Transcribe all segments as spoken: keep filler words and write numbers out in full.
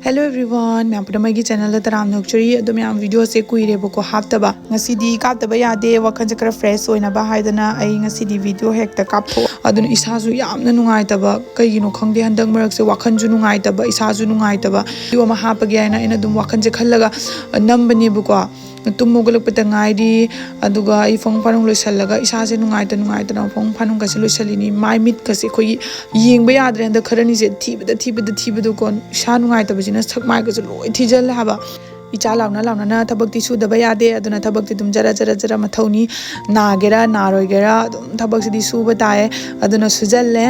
Hello everyone, ꯃꯌꯥꯝ ꯄꯨꯝꯅꯃꯛꯀꯤ ꯆꯦꯅꯦꯜꯗ ꯇꯔꯥꯝꯅ ꯑꯣꯛꯆꯔꯤ꯫ ꯑꯗꯣ ꯃꯌꯥꯝ, ꯚꯤꯗꯤꯑꯣꯁꯦ ꯀꯨꯏꯔꯦꯕꯀꯣ ꯍꯥꯞꯇꯕ, ꯉꯁꯤꯗꯤ ꯀꯥꯞꯇꯕ ꯌꯥꯗꯦ, ꯋꯥꯈꯜꯁꯦ ꯈꯔ ꯐ꯭ꯔꯦꯁ ꯑꯣꯏꯅꯕ ꯍꯥꯏꯗꯅ ꯑꯩ ꯉꯁꯤꯗꯤ ꯚꯤꯗꯤꯑꯣ ꯍꯦꯛꯇ ꯀꯥꯞꯊꯣꯛ꯫ ꯑꯗꯨꯅ ꯏꯁꯥꯁꯨ ꯌꯥꯝꯅ ꯅꯨꯡꯉꯥꯏꯇꯕ, ꯀꯩꯒꯤꯅꯣ ꯈꯪꯗꯦ, ꯍꯟꯗꯛ ꯃꯔꯛꯁꯦ ꯋꯥꯈꯜꯁꯨ ꯅꯨꯡꯉꯥꯏꯇꯕ, ꯏꯁꯥꯁꯨ ꯅꯨꯡꯉꯥꯏꯇꯕ꯫ ꯚꯤꯗꯤꯑꯣ ꯑꯃ ꯍꯥꯞꯄꯒꯦ ꯍꯥꯏꯅ ꯑꯩꯅ ꯑꯗꯨꯝ ꯋꯥꯈꯜꯁꯦ ꯈꯜꯂꯒ ꯅꯝꯕꯅꯦꯕꯀꯣ꯫ ꯇꯨꯝ ꯍꯧꯒꯠꯂꯛꯄꯗ ꯉꯥꯏꯔꯤ꯫ ꯑꯗꯨꯒ ꯑꯩ ꯐꯃꯨꯡ ꯐꯥꯅꯨꯡ ꯂꯣꯏꯁꯜꯂꯒ ꯏꯁꯥꯁꯦ ꯅꯨꯡꯉꯥꯏꯇ ꯅꯨꯡꯉꯥꯏꯇꯅ ꯐꯃꯨꯡ ꯐꯥꯅꯨꯡꯒꯁꯦ ꯂꯣꯏꯁꯜꯂꯤꯅꯤ꯫ ꯃꯥꯏ ꯃꯤꯠꯀꯁꯦ ꯑꯩꯈꯣꯏꯒꯤ ꯌꯦꯡꯕ ꯌꯥꯗ꯭ꯔꯦ ꯍꯟꯗꯛ ꯈꯔꯅꯤꯁꯦ, ꯊꯤꯕꯗ ꯊꯤꯕꯗ ꯊꯤꯕꯗꯀꯣ꯫ ꯏꯁꯥ ꯅꯨꯡꯉꯥꯏꯇꯕꯁꯤꯅ ꯁꯛ ꯃꯥꯏꯒꯁꯨ ꯂꯣꯏ ꯊꯤꯖꯤꯜꯂꯦ ꯍꯥꯏꯕ꯫ ꯏꯆꯥ ꯂꯥꯎꯅ ꯂꯥꯎꯅꯅ ꯊꯕꯛꯇꯤ ꯁꯨꯗꯕ ꯌꯥꯗꯦ꯫ ꯑꯗꯨꯅ ꯊꯕꯛꯇꯤ ꯑꯗꯨꯝ ꯖꯔ ꯖꯔ ꯖꯔ ꯃꯊꯧꯅꯤ꯫ ꯅꯥꯒꯦꯔꯥ ꯅꯥꯔꯣꯏꯒꯦꯔꯥ ꯑꯗꯨꯝ ꯊꯕꯛꯁꯤꯗꯤ ꯁꯨꯕ ꯇꯥꯏꯌꯦ꯫ ꯑꯗꯨꯅ ꯁꯨꯖꯜꯂꯦ꯫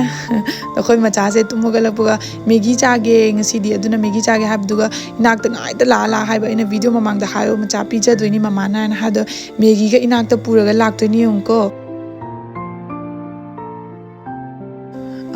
ꯑꯩꯈꯣꯏ ꯃꯆꯥꯁꯦ ꯇꯨꯝ ꯍꯧꯒꯠꯂꯛꯄꯒ "ꯃꯦꯒꯤ ꯆꯥꯒꯦ ꯉꯁꯤꯗꯤ", ꯑꯗꯨꯅ "ꯃꯦꯒꯤ ꯆꯥꯒꯦ" ꯍꯥꯏꯕꯗꯨꯒ ꯏꯅꯥꯛꯇ ꯉꯥꯏꯇ ꯂꯥꯛꯑ ꯂꯥꯛꯑ ꯍꯥꯏꯕ꯫ ꯑꯩꯅ ꯚꯤꯗꯤꯑꯣ ꯃꯃꯥꯡꯗ ꯍꯥꯏꯕ, "ꯃꯆꯥ ꯄꯤꯖꯗꯣꯏꯅꯤ ꯃꯃꯥꯅ" ꯍꯥꯏꯅ ꯍꯥꯏꯗꯣ꯫ ꯃꯦꯒꯤꯒ ꯏꯅꯥꯛꯇ ꯄꯨꯔꯒ ꯂꯥꯛꯇꯣꯏꯅꯤ ꯌꯦꯡꯉꯨꯀꯣ꯫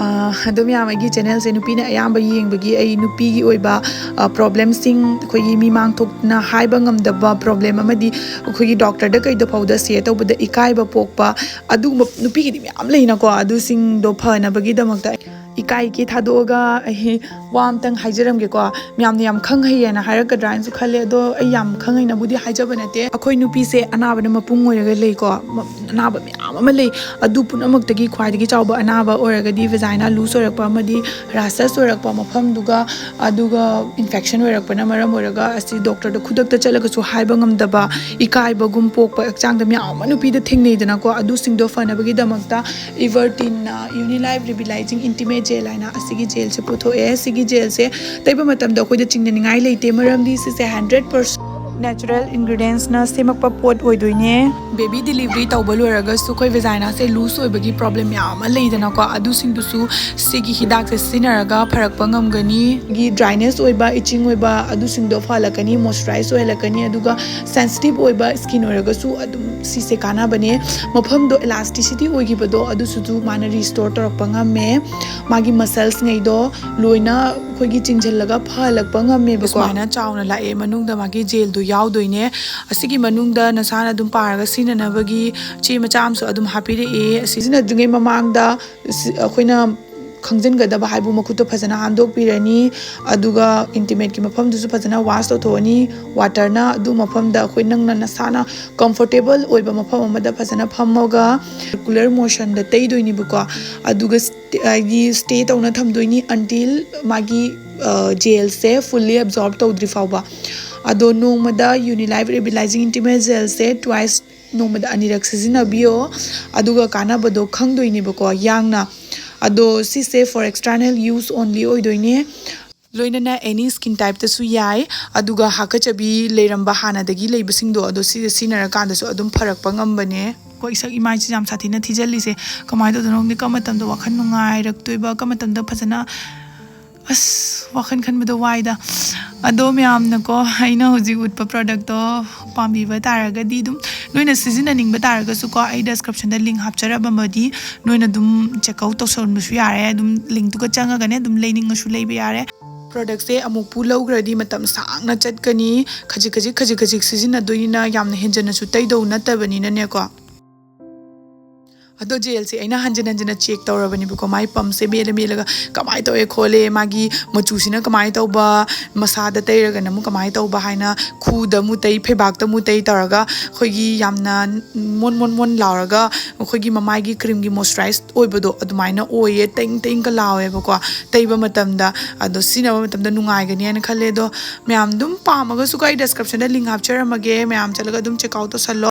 ꯑꯥ, ꯑꯗꯣ ꯃꯌꯥꯝ, ꯑꯩꯒꯤ ꯆꯦꯅꯦꯜꯁꯦ ꯅꯨꯄꯤꯅ ꯑꯌꯥꯝꯕ ꯌꯦꯡꯕꯒꯤ ꯑꯩ ꯅꯨꯄꯤꯒꯤ ꯑꯣꯏꯕ, ꯑ, ꯄ꯭ꯔꯣꯕ꯭ꯂꯦꯝꯁꯤꯡ, ꯑꯩꯈꯣꯏꯒꯤ ꯃꯤꯃꯥꯡ ꯊꯣꯛꯅ ꯍꯥꯏꯕ ꯉꯝꯗꯕ ꯄ꯭ꯔꯣꯕ꯭ꯂꯦꯝ ꯑꯃꯗꯤ ꯑꯩꯈꯣꯏꯒꯤ ꯗꯣꯛꯇꯔꯗ ꯀꯩꯗ ꯐꯥꯎꯗ ꯁꯤꯌꯔ ꯇꯧꯕꯗ ꯏꯀꯥꯏꯕ ꯄꯣꯛꯄ, ꯑꯗꯨꯒꯨꯝꯕ ꯅꯨꯄꯤꯒꯤꯗꯤ ꯃꯌꯥꯝ ꯂꯩꯅꯀꯣ꯫ ꯑꯗꯨꯁꯤꯡꯗꯣ ꯐꯅꯕꯒꯤꯗꯃꯛꯇ ꯏꯀꯥꯏ ꯏꯀꯦ ꯊꯥꯗꯣꯛꯑꯒ ꯑꯩ ꯋꯥ ꯑꯝꯇꯪ ꯍꯥꯏꯖꯔꯝꯒꯦꯀꯣ꯫ ꯃꯌꯥꯝꯅ ꯌꯥꯝ ꯈꯪ ꯍꯩꯌꯦꯅ ꯍꯥꯏꯔꯛꯀꯗ꯭ꯔꯥ ꯍꯥꯏꯅꯁꯨ ꯈꯜꯂꯦ, ꯑꯗꯣ ꯑꯩ ꯌꯥꯝ ꯈꯪ ꯍꯩꯅꯕꯨꯗꯤ ꯍꯥꯏꯖꯕ ꯅꯠꯇꯦ꯫ ꯑꯩꯈꯣꯏ ꯅꯨꯄꯤꯁꯦ ꯑꯅꯥꯕꯅ ꯃꯄꯨꯡ ꯑꯣꯏꯔꯒ ꯂꯩꯀꯣ꯫ ꯃ-, ꯑꯅꯥꯕ ꯃꯌꯥꯝ ꯑꯃ ꯂꯩ꯫ ꯑꯗꯨ ꯄꯨꯝꯅꯃꯛꯇꯒꯤ ꯈ꯭ꯋꯥꯏꯗꯒꯤ ꯆꯥꯎꯕ ꯑꯅꯥꯕ ꯑꯣꯏꯔꯒꯗꯤ ꯚꯦꯖꯥꯏꯅꯥ ꯂꯨꯖ ꯑꯣꯏꯔꯛꯄ ꯑꯃꯗꯤ ꯔꯦꯁꯦꯁ ꯑꯣꯏꯔꯛꯄ ꯃꯐꯝꯗꯨꯒ, ꯑꯗꯨꯒ ꯏꯟꯐꯦꯛꯁꯟ ꯑꯣꯏꯔꯛꯄꯅ ꯃꯔꯝ ꯑꯣꯏꯔꯒ ꯑꯁꯤ ꯗꯣꯛꯇꯔꯗ ꯈꯨꯗꯛꯇ ꯆꯠꯂꯒꯁꯨ ꯍꯥꯏꯕ ꯉꯝꯗꯕ, ꯏꯀꯥꯏꯕꯒꯨꯝ ꯄꯣꯛꯄ ꯍꯛꯆꯥꯡꯗ ꯃꯌꯥꯝ ꯑꯃ ꯅꯨꯄꯤꯗ ꯊꯦꯡꯅꯩꯗꯅꯀꯣ꯫ ꯑꯗꯨꯁꯤꯡꯗꯣ ꯐꯅꯕꯒꯤꯗꯃꯛꯇ ꯏꯚꯔꯇꯤꯟꯅ ꯌꯨꯅꯤꯂꯥꯏꯐ ꯔꯤꯚꯤꯂꯥꯏꯖꯤꯡ ꯏꯟꯇꯤꯃꯦꯠ ꯖꯦꯜ ꯍꯥꯏꯅ ꯑꯁꯤꯒꯤ ꯖꯦꯜꯁꯦ ꯄꯨꯊꯣꯛꯑꯦ꯫ ꯁꯤꯒꯤ ꯖꯦꯜꯁꯦ ꯇꯩꯕ ꯃꯇꯝꯗ ꯑꯩꯈꯣꯏꯗ ꯆꯤꯡꯅꯅꯤꯡꯉꯥꯏ ꯂꯩꯇꯦ, ꯃꯔꯝꯗꯤ ꯁꯤꯁꯦ ꯍꯟꯗ꯭ꯔꯦꯠ ꯄꯥꯔꯁꯦꯟ ꯅꯦꯆꯔꯦꯜ ꯏꯟꯒ꯭ꯔꯤꯗꯤꯌꯦꯟꯁꯅ ꯁꯦꯝꯃꯛꯄ ꯄꯣꯠ ꯑꯣꯏꯗꯣꯏꯅꯦ꯫ ꯕꯦꯕꯤ ꯗꯤꯂꯤꯚꯔꯤ ꯇꯧꯕ ꯂꯣꯏꯔꯒꯁꯨ ꯑꯩꯈꯣꯏ ꯚꯦꯖꯥꯏꯅꯥꯁꯦ ꯂꯨꯖ ꯑꯣꯏꯕꯒꯤ ꯄ꯭ꯔꯣꯕ꯭ꯂꯦꯝ ꯃꯌꯥꯝ ꯑꯃ ꯂꯩꯗꯅꯀꯣ, ꯑꯗꯨꯁꯤꯡꯗꯨꯁꯨ ꯁꯤꯒꯤ ꯍꯤꯗꯥꯛꯁꯦ ꯁꯤꯖꯤꯟꯅꯔꯒ ꯐꯔꯛꯄ ꯉꯝꯒꯅꯤ꯫ ꯒꯤ ꯗ꯭ꯔꯥꯏꯅꯦꯁ ꯑꯣꯏꯕ, ꯏꯆꯤꯡ ꯑꯣꯏꯕ ꯑꯗꯨꯁꯤꯡꯗꯣ ꯐꯍꯜꯂꯛꯀꯅꯤ, ꯃꯣꯏꯆꯔꯥꯏꯁ ꯑꯣꯏꯍꯜꯂꯛꯀꯅꯤ, ꯑꯗꯨꯒ ꯁꯦꯟꯁꯤꯇꯤꯚ ꯑꯣꯏꯕ ꯁ꯭ꯀꯤꯟ ꯑꯣꯏꯔꯒꯁꯨ ꯑꯗꯨꯝ ꯁꯤꯁꯦ ꯀꯥꯟꯅꯕꯅꯦ꯫ ꯃꯐꯝꯗꯣ ꯏꯂꯥꯁꯇꯤꯁꯤꯇꯤ ꯑꯣꯏꯈꯤꯕꯗꯣ ꯑꯗꯨꯁꯨ ꯃꯥꯅ ꯔꯤꯁꯇꯣꯔ ꯇꯧꯔꯛꯄ ꯉꯝꯃꯦ꯫ ꯃꯥꯒꯤ ꯃꯁꯜꯁꯉꯩꯗꯣ ꯂꯣꯏꯅ ꯑꯩꯈꯣꯏꯒꯤ ꯆꯤꯡꯁꯤꯜꯂꯒ ꯐꯍꯜꯂꯛꯄ ꯉꯝꯃꯦꯕꯀꯣ꯫ ꯁꯨꯃꯥꯏꯅ ꯆꯥꯎꯅ ꯂꯥꯛꯑꯦ, ꯃꯅꯨꯡꯗ ꯃꯥꯒꯤ ꯖꯦꯜꯗꯣ ꯌꯥꯎꯗꯣꯏꯅꯦ꯫ ꯑꯁꯤꯒꯤ ꯃꯅꯨꯡꯗ ꯅꯁꯥꯅ ꯑꯗꯨꯝ ꯄꯥꯔꯒ ꯁꯤꯖꯤꯟꯅꯅꯕꯒꯤ ꯆꯦ ꯃꯆꯥ ꯑꯃꯁꯨ ꯑꯗꯨꯝ ꯍꯥꯞꯄꯤꯔꯛꯑꯦ꯫ ꯑꯁꯤ ꯁꯤꯖꯤꯟꯅꯗ꯭ꯔꯤꯉꯩ ꯃꯃꯥꯡꯗ ꯁꯤ-, ꯑꯩꯈꯣꯏꯅ ꯈꯪꯖꯤꯟꯒꯗꯕ ꯍꯥꯏꯕꯨ ꯃꯈꯨꯠꯇꯣ ꯐꯖꯅ ꯍꯥꯝꯗꯣꯛꯄꯤꯔꯅꯤ꯫ ꯑꯗꯨꯒ ꯏꯟꯇꯤꯃꯦꯠꯀꯤ ꯃꯐꯝꯗꯨꯁꯨ ꯐꯖꯅ ꯋꯥꯁ ꯇꯧꯊꯣꯛꯑꯅꯤ꯫ ꯋꯥꯇꯔꯅ ꯑꯗꯨ ꯃꯐꯝꯗ ꯑꯩꯈꯣꯏ ꯅꯪꯅ ꯅꯁꯥꯅ ꯀꯝꯐꯣꯔꯇꯦꯕꯜ ꯑꯣꯏꯕ ꯃꯐꯝ ꯑꯃꯗ ꯐꯖꯅ ꯐꯝꯃꯒ ꯁꯔꯀꯨꯂꯔ ꯃꯣꯁꯟꯗ ꯇꯩꯗꯣꯏꯅꯦꯕꯀꯣ꯫ ꯑꯗꯨꯒ ꯁ꯭ꯇꯦ- ꯍꯥꯏꯗꯤ ꯁ꯭ꯇꯦ ꯇꯧꯅ ꯊꯝꯗꯣꯏꯅꯤ ꯑꯟꯇꯤꯜ ꯃꯥꯒꯤ ꯖꯦꯜꯁꯦ ꯐꯨꯜꯂꯤ ꯑꯦꯕꯖꯣꯔꯕ ꯇꯧꯗ꯭ꯔꯤ ꯐꯥꯎꯕ꯫ ꯑꯗꯣ ꯅꯣꯡꯃꯗ ꯌꯨꯅꯤꯂꯥꯏꯐ ꯔꯤꯚꯤꯂꯥꯏꯖꯤꯡ ꯏꯟꯇꯤꯃꯦꯠ ꯖꯦꯜꯁꯦ ꯇ꯭ꯋꯥꯏꯁ ꯅꯣꯡꯃꯗ ꯑꯅꯤꯔꯛ ꯁꯤꯖꯤꯟꯅꯕꯤꯌꯣ꯫ ꯑꯗꯨꯒ ꯀꯥꯟꯅꯕꯗꯣ ꯈꯪꯗꯣꯏꯅꯦꯕꯀꯣ ꯌꯥꯡꯅ꯫ ꯑꯗꯣ ꯁꯤꯁꯦ for external use only ꯑꯣꯏꯗꯣꯏꯅꯦ꯫ ꯂꯣꯏꯅꯅ ꯑꯦꯅꯤ ꯁ꯭ꯀꯤꯟ ꯇꯥꯏꯞꯇꯁꯨ ꯌꯥꯏ꯫ ꯑꯗꯨꯒ ꯍꯥꯀꯠꯆꯕꯤ ꯂꯩꯔꯝꯕ ꯍꯥꯟꯅꯗꯒꯤ ꯂꯩꯕꯁꯤꯡꯗꯣ ꯑꯗꯣ ꯁꯤꯁꯦ ꯁꯤꯖꯤꯟꯅꯔꯀꯥꯟꯗꯁꯨ ꯑꯗꯨꯝ ꯐꯔꯛꯄ ꯉꯝꯕꯅꯦ꯫ ꯑꯩꯈꯣꯏ ꯁꯛ ꯏꯃꯥꯏꯁꯦ ꯌꯥꯝ ꯁꯥꯊꯤꯅ ꯊꯤꯖꯤꯜꯂꯤꯁꯦ ꯀꯃꯥꯏꯅ ꯇꯧꯗꯣꯏꯅꯣ ꯈꯪꯗꯦ꯫ ꯀꯔꯝꯕ ꯃꯇꯝꯗ ꯋꯥꯈꯜ ꯅꯨꯡꯉꯥꯏꯔꯛꯇꯣꯏꯕ, ꯀꯔꯝꯕ ꯃꯇꯝꯗ ꯐꯖꯅ ꯑꯁ ꯋꯥꯈꯜ ꯈꯟꯕꯗꯣ ꯋꯥꯏꯗ꯫ ꯑꯗꯣ ꯃꯌꯥꯝꯅꯀꯣ ꯑꯩꯅ ꯍꯧꯖꯤꯛ ꯎꯠꯄ ꯄ꯭ꯔꯗꯛꯇꯣ ꯄꯥꯝꯕꯤꯕ ꯇꯥꯔꯒꯗꯤ ꯑꯗꯨꯝ ꯅꯣꯏꯅ ꯁꯤꯖꯤꯟꯅꯅꯤꯡꯕ ꯇꯥꯔꯒꯁꯨꯀꯣ ꯑꯩ ꯗꯤꯁꯀ꯭ꯔꯤꯞꯁꯟꯗ ꯂꯤꯡ ꯍꯥꯞꯆꯔꯝꯃꯗꯤ ꯅꯣꯏꯅ ꯑꯗꯨꯝ ꯆꯦꯛ ꯑꯥꯎꯠ ꯇꯧꯁꯟꯕꯁꯨ ꯌꯥꯔꯦ꯫ ꯑꯗꯨꯝ ꯂꯤꯡꯇꯨꯒ ꯆꯪꯉꯒꯅꯦ ꯑꯗꯨꯝ ꯂꯩꯅꯤꯡꯉꯁꯨ ꯂꯩꯕ ꯌꯥꯔꯦ꯫ ꯄ꯭ꯔꯗꯛꯁꯦ ꯑꯃꯨꯛꯄꯨ ꯂꯧꯈ꯭ꯔꯗꯤ ꯃꯇꯝ ꯁꯥꯡꯅ ꯆꯠꯀꯅꯤ꯫ ꯈꯖꯤꯛ ꯈꯖꯤꯛ ꯈꯖꯤꯛ ꯈꯖꯤꯛ ꯁꯤꯖꯤꯟꯅꯗꯣꯏꯅꯤꯅ ꯌꯥꯝꯅ ꯍꯦꯟꯖꯟꯅꯁꯨ ꯇꯩꯗꯧ ꯅꯠꯇꯕꯅꯤꯅꯅꯦꯀꯣ꯫ ꯑꯗꯣ ꯖꯦꯜꯁꯦ ꯑꯩꯅ ꯍꯟꯖꯤꯟ ꯍꯟꯖꯤꯟꯅ ꯆꯦꯛ ꯇꯧꯔꯕꯅꯦꯕꯀꯣ꯫ ꯃꯥꯏ ꯄꯝꯁꯦ ꯃꯦꯠꯂ ꯃꯦꯠꯂꯒ ꯀꯃꯥꯏꯅ ꯇꯧꯋꯦ ꯈꯣꯠꯂꯦ, ꯃꯥꯒꯤ ꯃꯆꯨꯁꯤꯅ ꯀꯃꯥꯏꯅ ꯇꯧꯕ, ꯃꯁꯥꯗ ꯇꯩꯔꯒꯅ ꯑꯃꯨꯛ ꯀꯃꯥꯏꯅ ꯇꯧꯕ ꯍꯥꯏꯅ ꯈꯨꯗ ꯑꯃꯨꯛ ꯇꯩ, ꯐꯩꯕꯥꯛꯇ ꯑꯃꯨꯛ ꯇꯩ ꯇꯧꯔꯒ ꯑꯩꯈꯣꯏꯒꯤ ꯌꯥꯝꯅ ꯃꯣꯟ ꯃꯣꯟ ꯃꯣꯟ ꯂꯥꯎꯔꯒ ꯑꯩꯈꯣꯏꯒꯤ ꯃꯃꯥꯏꯒꯤ ꯀ꯭ꯔꯤꯝꯒꯤ ꯃꯣꯏꯆꯔꯥꯏꯁ ꯑꯣꯏꯕꯗꯣ ꯑꯗꯨꯃꯥꯏꯅ ꯑꯣꯏꯌꯦ꯫ ꯇꯦꯡ ꯇꯦꯡꯒ ꯂꯥꯎꯋꯦꯕꯀꯣ ꯇꯩꯕ ꯃꯇꯝꯗ꯫ ꯑꯗꯣ ꯁꯤꯖꯤꯟꯅꯕ ꯃꯇꯝꯗ ꯅꯨꯡꯉꯥꯏꯒꯅꯤ ꯍꯥꯏꯅ ꯈꯜꯂꯦ꯫ ꯑꯗꯣ ꯃꯌꯥꯝ ꯑꯗꯨꯝ ꯄꯥꯝꯃꯒꯁꯨꯀꯣ ꯑꯩ ꯗꯤꯁꯀ꯭ꯔꯤꯞꯁꯟꯗ ꯂꯤꯡ ꯍꯥꯞꯆꯔꯝꯃꯒꯦ, ꯃꯌꯥꯝ ꯆꯠꯂꯒ ꯑꯗꯨꯝ ꯆꯦꯛ ꯑꯥꯎꯠ ꯇꯧꯁꯜꯂꯣ꯫